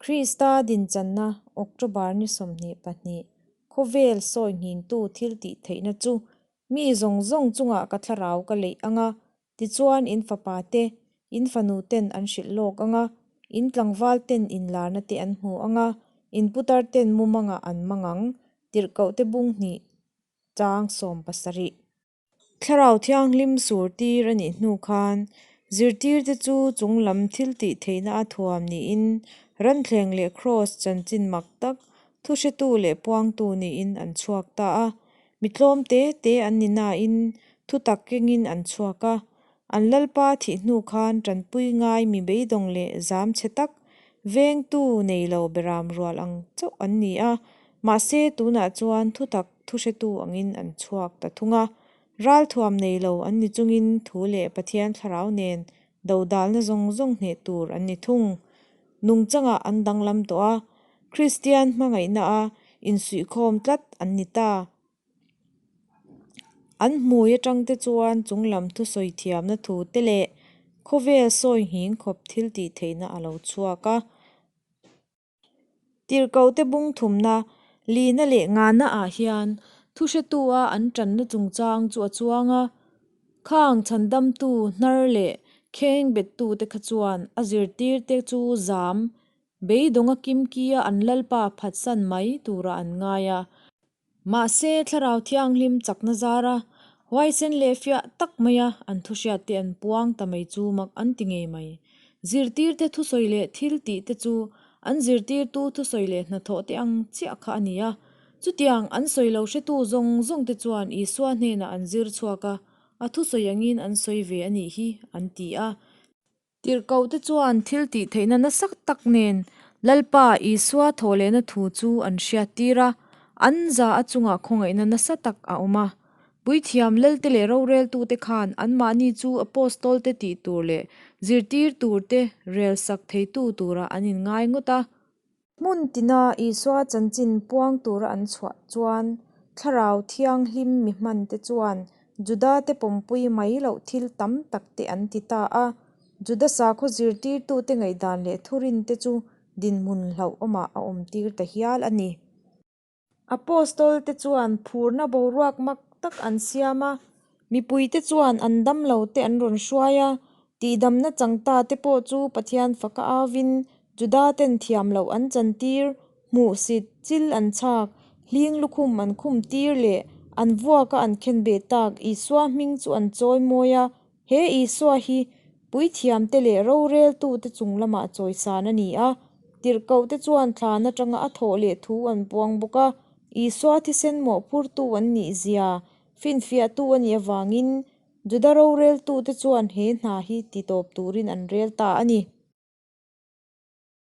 Krista dinchanna October ni 22, Khawvel sawi nghingtu thil tih theihna chu mi zawng zawng chungah ka thlarau ka leih ang a, tichuan in fapa te, in fanu ten an hrilh lawk ang a, in tlangval ten inlarna te an hmu ang a, in putar ten mumangah an mang ang, Tirhkoh te bung hnih chang 17. Thlarau Thianghlim surtir a nih hnu khan zirtirte chu chunglam thil tih theihna a thuam niin ranthleng leh kraws chanchin mak tak thuhretu leh puangtu niin an chhuak ta a. Mi tlawm te te an ni nain thutak kengin an chhuak a. An Lalpa thih hnu khan tanpui ngai mi beidawng leh zam chhe tak, vengtu nei lo beram rual ang chauh an ni a. Mahse tunah chuan thutak thuhretu angin an chhuak ta thung a. Ralthuam nei lo an ni chungin thu leh Pathian thlarau nen dodalna zawng zawng hneh tur an ni thung. Nungchangah an danglam tawh a, Kristian hmangaihna a insuihkhawm tlat an ni ta. An hmui atang te chuan chunglam thusawi thiamna thu te leh khawvel sawi nghing khawp thil tih theihna a lo chhuak a. Tirhkoh te bung thumna, lina leh ngana ah hian thuhretu a an tanna chungchang chu a chuang a. Khang chhandamtu hnar leh kheng bettu te kha chuan a zirtir te chu zam beidawnga kimkia an Lalpa phatsan mai turah an ngai a. Mahse, Thlarau Thianghlim chakna zara huaisen leh fiah tak maia an thuhriat te an puang ta mai chu mak an ti ngei mai. Zirtirte thusawi leh thil tih te chu an zirtirtu thusawi leh hnathawh te ang chiah kha a ni a. Chutiang an sawi lo hretu zawng zawng te chuan Isua hnenah an zir chhuak a, a thusawi angin an sawi ve a nih hi an ti a. Tirhkohte chuan thil tih theihna nasa tak nen Lalpa Isua thawhlehna thu chu an hriattir a, an za a chungah khawngaihna nasa tak a awm a. Puithiam Lalte leh roreltute khan anmahni chu Apostolte tih tur leh zirtir turte relsak theitu turah an inngai ngawt a. Hmun tina Isua chanchin puang tura an chhuah chuan Thlarau Thianghlim mi hmante chuan Judate pawmpui mai loh thil tam tak te an ti ta a. Juda sakhaw zirtirtute ngaihdan leh thurinte chu dinhmun hlauhawmah a awmtir ta hial a ni. Apostol-te chuan phurna boruak mak tak an siam a, mipuite chuan an damlote an rawn hruai a, tihdamna changta te pawh chu Pathian faka auvin Juda-ten thiam loh an chantir, hmuhsit, chil an chhak, hling lukhum an khum tir leh an vuaka an khenbeh tak Isua hming chu an chawi mawi a, He Isua hi puithiamte leh roreltute chung lamah chawisan a ni a, tirhkohte chuan thlan atanga a thawh leh thu an puang bawk a. Isua thisen mawhphurtu an nih zia finfiahtu a nih avangin Juda roreltute chuan he hna hi titawp turin an rel ta a ni.